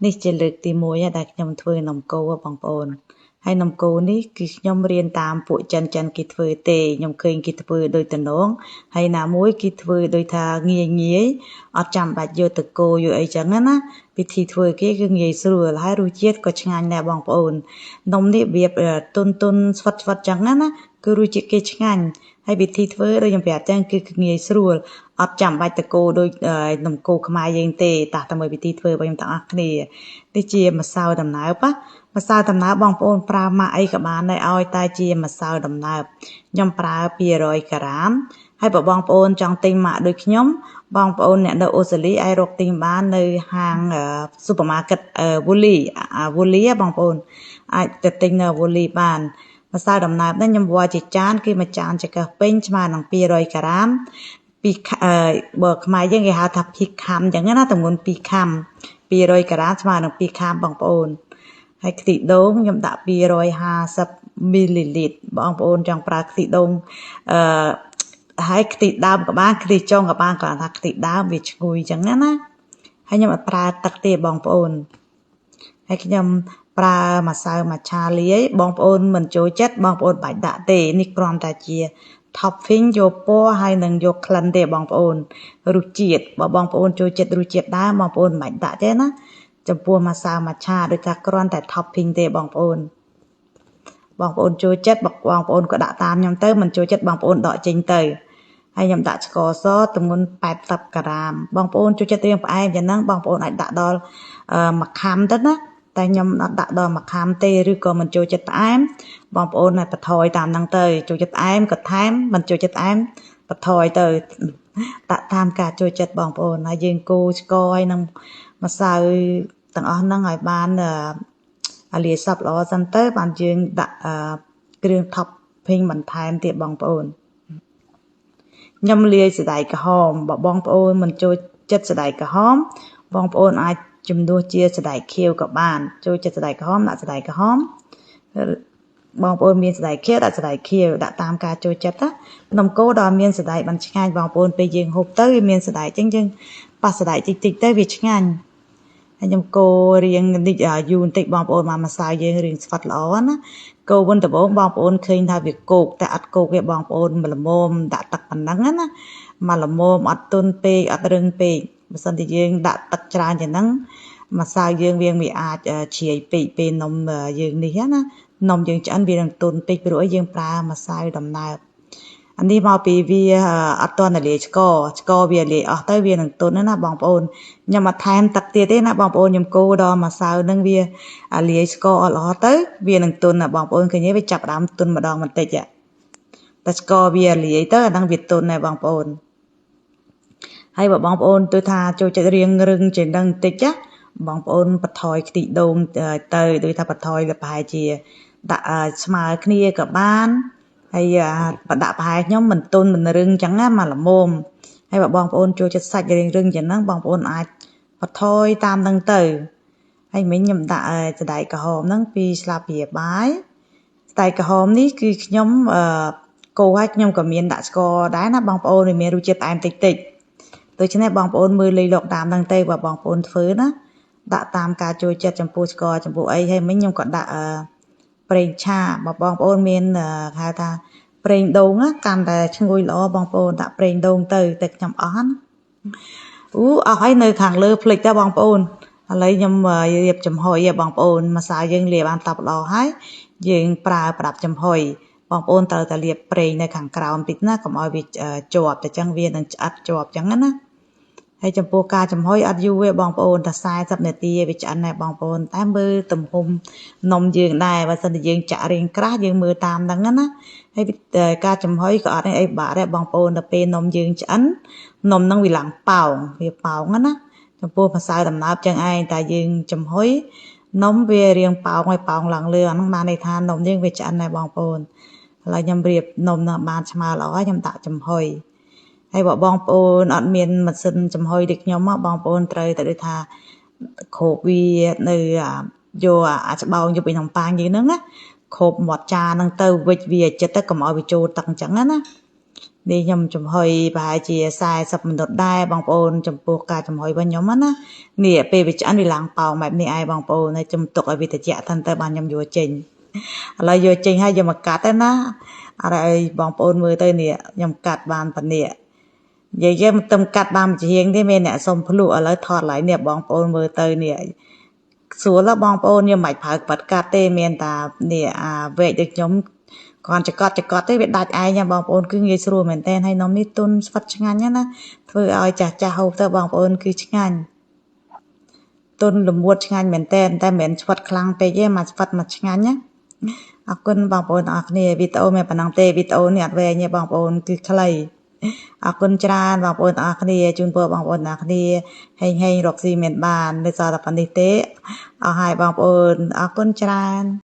នេះជាលើកទី1ដែលខ្ញុំធ្វើនំកូរបងប្អូនហើយនំកូរនេះគឺខ្ញុំរៀនតាមពួកចិនចិនគេធ្វើទេខ្ញុំឃើញគេធ្វើដោយតំណងហើយណាមួយគេធ្វើដោយថាងាយងាយអត់ចាំបាច់យកទៅកូរយកអីចឹងណាវិធីធ្វើគេគឺងាយស្រួលហើយរសជាតិក៏ឆ្ងាញ់ដែរបងប្អូននំនេះរបៀបទុនទុនស្វិតស្វិតចឹងណាគឺរសជាតិគេឆ្ងាញ់ហើយវិធីធ្វើដូចខ្ញុំប្រាប់ចឹងគឺងាយស្រួលអត់ចាំបាច់តកូរដូចនំកូរខ្មែរយើងទេតោះតែមើលវិធីធ្វើរបស់ខ្ញុំទាំងអស់គ្នានេះជាម្សៅដំណើបណាម្សៅដំណើបបងប្អូនប្រើម៉ាក់អីក៏បានដែរឲ្យតែជាម្សៅដំណើបខ្ញុំប្រើ200ក្រាមហើយបើបងប្អូនចង់ទិញម៉ាក់ដូចខ្ញុំបងប្អូនអ្នកនៅអូស្ត្រាលីអាចរកទិញបាននៅហាង supermarket Woolies Woolies បងប្អូនអាចទៅទិញនៅ Woolies បានម្សៅដំណើបនេះខ្ញុំវាស់ជាចានគឺមួយចានចង្កឹះពេញស្មើនឹង200ក្រាមពីបើខ្មែរយើងគេហៅថាភីខាំអញ្ចឹងណាទម្ងន់2ខាំ200ក្រាមស្មើនឹង2ខាំបងប្អូនហើយខ្ទិះដូងខ្ញុំដាក់250មីលីលីត្របងប្អូនចង់ប្រើខ្ទិះដូងអឺហើយខ្ទិះដើមក៏បានខ្ទិះចុងក៏បានគ្រាន់ថាខ្ទិះដើមវាឈ្ងុយអញ្ចឹងណាហើយខ្ញុំអត់ប្រើទឹកទេបងប្អូនហើយខ្ញុំប្រើម្សៅមច្ឆាលាយបងប្អូនមិនចូលចិត្តបងប្អូនបាច់ដាក់ទេនេះគ្រាន់តែជា topping យកពណ៌ហើយនឹងយកក្លិនទេបងប្អូនរសជាតិបើបងប្អូនចូលចិត្តរសជាតិដើមបងប្អូនមិនបាច់ដាក់ទេណាចំពោះម្សៅមច្ឆាដូចថាគ្រាន់តែ topping ទេបងប្អូនបងប្អូនចូលចិត្តបងប្អូនក៏ដាក់តាមខ្ញុំទៅមិនចូលចិត្តបងប្អូនដកចេញទៅហើយខ្ញុំដាក់ស្ករសទម្ងន់80ក្រាមបងប្អូនចូលចិត្តរៀងផ្អែមយ៉ាងហ្នឹងបងប្អូនអាចដាក់ដល់មួយខាំទៅណាតែខ្ញុំអត់ដាក់ដល់មួយខាំទេឬក៏មិនចូលចិត្តផ្អែមបងប្អូនឲ្យបន្ថយតាមហ្នឹងទៅចូលចិត្តផ្អែមក៏ថែមមិនចូលចិត្តផ្អែមបន្ថយទៅដាក់តាមការចូលចិត្តបងប្អូនហើយយើងកូរស្ករហើយនឹងម្សៅទាំងអស់ហ្នឹងឲ្យបានអាលាយសព្វល្អសិនទៅបានយើងដាក់គ្រឿង topping បន្ថែមទៀតបងប្អូនខ្ញុំលាយសណ្តែកក្រហមបើបងប្អូនមិនចូលចិត្តសណ្តែកក្រហមបងប្អូនអាចជំនួសជាសណ្តែកខៀវក៏បានចូលចិត្តសណ្តែកក្រហមដាក់សណ្តែកក្រហមបងប្អូនមានសណ្តែកខៀវដាក់សណ្តែកខៀវដាក់តាមការចូលចិត្តណានំកូរដល់មានសណ្តែកបានឆ្ងាញ់បងប្អូនពេលយើងហូបទៅវាមានសណ្តែកអញ្ចឹងយើងប៉ះសណ្តែកតិចតិចទៅវាឆ្ងាញ់ហើយខ្ញុំកូររៀងនិចយូរបន្តិចបងប្អូនមកម្សៅយើងរៀងស្វិតល្អណាកូរវិនដំបូងបងប្អូនឃើញថាវាគោកតែអត់គោកទេបងប្អូនល្មមដាក់ទឹកប៉ុណ្ណឹងណាមកល្មមអត់ទន់ពេកអត់រឹងពេកបើសិនជាយើងដាក់ទឹកច្រើនជាងហ្នឹងម្សៅយើងវាអាចជ្រាយពេកពេលនំយើងនេះណានំយើងឆ្អិនវានឹងទន់ពេកព្រោះអីយើងប្រើម្សៅដំណើបអានេះមកពីវាអត់ទាន់លាយស្ករស្ករវាលាយអស់ទៅវានឹងទន់ណាបងប្អូនខ្ញុំអត់ថែមទឹកទៀតទេណាបងប្អូនខ្ញុំកូរដល់ម្សៅនឹងវាលាយស្ករអត់ល្អទៅវានឹងទន់ណាបងប្អូនឃើញទេវាចាប់ដើមទន់ម្ដងបន្តិចតែស្ករវាលាយទៅអាហ្នឹងវាទន់ដែរបងប្អូនហើយបើបងប្អូនទោះថាចូលចិត្តរៀងរឹងជាងនឹងបន្តិចណាបងប្អូនបន្ថយខ្ទិះដូងទៅដូចថាបន្ថយប្រហែលជាដាក់ស្មើគ្នាក៏បានហើយបើដាក់ប្រហែលខ្ញុំមិនទន់មិនរឹងចឹងណាមកល្មមហើយបើបងប្អូនចូលចិត្តសាច់រៀងរឹងចឹងហ្នឹងបងប្អូនអាចបន្ថយតាមហ្នឹងទៅហើយមិញខ្ញុំដាក់សណ្តែកក្រហមហ្នឹងពីស្លាបព្រាបាយសណ្តែកក្រហមនេះគឺខ្ញុំកូរឲ្យខ្ញុំក៏មានដាក់ស្ករដែរណាបងប្អូនវាមានរសជាតិផ្អែមតិចតិចដូច្នេះបងប្អូនមើលលេខលោកតាមហ្នឹងទៅបើបងប្អូនធ្វើណាដាក់តាមការចូលចិត្តចំពោះស្ករចំពោះអីហើយមិញខ្ញុំក៏ដាក់ប្រេងឆាបើបងប្អូនមានហៅថាប្រេងដូងកាន់តែឈ្ងុយល្អបងប្អូនដាក់ប្រេងដូងទៅតែខ្ញុំអស់ណាអូអស់ហើយនៅខាងលើភ្លេចតើបងប្អូនឥឡូវខ្ញុំរៀបចំហុយបងប្អូនម្សៅយើងលាបបានតបល្អហើយយើងប្រើប្រដាប់ចំហុយបងប្អូនត្រូវតែលាបប្រេងនៅខាងក្រោមតិចណាកុំឲ្យវាជាប់តែចឹងវានឹងឆ្អិតជាប់ចឹងណាហើយចំពោះការចំហុយអត់យូរទេបងប្អូនតែ40នាទីវាឆ្អិនដែរបងប្អូនតែមើលទំហំនំយើងដែរបើសិនជាយើងចាក់រៀងក្រាស់យើងមើលតាមហ្នឹងណាហើយការចំហុយក៏អត់អីបាក់ដែរបងប្អូនដល់ពេលនំយើងឆ្អិននំហ្នឹងវាឡើងប៉ោងវាប៉ោងណាចំពោះម្សៅដំណើបចឹងឯងតែយើងចំហុយនំវារៀងប៉ោងឲ្យប៉ោងឡើងលើអាហ្នឹងបានន័យថានំយើងវាឆ្អិនដែរបងប្អូនឥឡូវខ្ញុំរៀបនំហ្នឹងបានឆ្មើល្អហើយខ្ញុំដាក់ចំហុយហើយបើបងប្អូនអត់មានម៉ាស៊ីនចំហុយដូចខ្ញុំបងប្អូនត្រូវតែដូចថាគ្របវានៅយកអាច្បោងយកពីនំប៉័ងយើងហ្នឹងណាគ្របមាត់ចានហ្នឹងទៅវិចវាចិត្តទៅកុំឲ្យវាចូលទឹកអញ្ចឹងណា នេះខ្ញុំចំហុយប្រហែលជា40មិនិតដែរបងប្អូនចំពោះការចំហុយរបស់ខ្ញុំណានេះពេលវាឆ្អិនវាឡើងប៉ោងបែបនេះឯងបងប្អូនហើយខ្ញុំទុកឲ្យវាត្រជាក់សិនទៅបានខ្ញុំយកចេញឥឡូវយកចេញហើយយកមកកាត់ទៅណាអរឲ្យបងប្អូនមើលទៅនេះខ្ញុំកាត់បានប៉ុណ្នេះនិយាយយើងមិនទឹមកាត់បានមួយជាងទេមានអ្នកសុំភ្លក់ឥឡូវថតឡើយនេះបងប្អូនមើលទៅនេះស្រួលបងប្អូនខ្ញុំមិនប្រើក្បិតកាត់ទេមានតានេះអាវែកដូចខ្ញុំគ្រាន់ចកត់ចកត់ទេវាដាច់ឯងបងប្អូនគឺងាយស្រួលមែនតើហើយនំនេះទុនស្វិតឆ្ងាញ់ណាធ្វើឲ្យចាស់ចាស់ហូបទៅបងប្អូនគឺឆ្ងាញ់ទុនល្មួតឆ្ងាញ់មែនតើតែមិនមែនស្វិតខ្លាំងពេកទេមកស្វិតមកឆ្ងាញ់ណាអរគុណបងប្អូនទាំងអស់គ្នាវីដេអូមិនប៉ុណ្ណឹងទេវីដេអូនេះអត់វែងទេបងប្អូនគឺខ្លីអរគុណច្រើនបងប្អូនទាំងអស់គ្នាជូនពរបងប្អូនទាំងអស់គ្នាហេងហេងរកស៊ីមានបាននៅសល់តែប៉ុណ្នេះទេអស់ហើយបងប្អូនអរគុណច្រើន។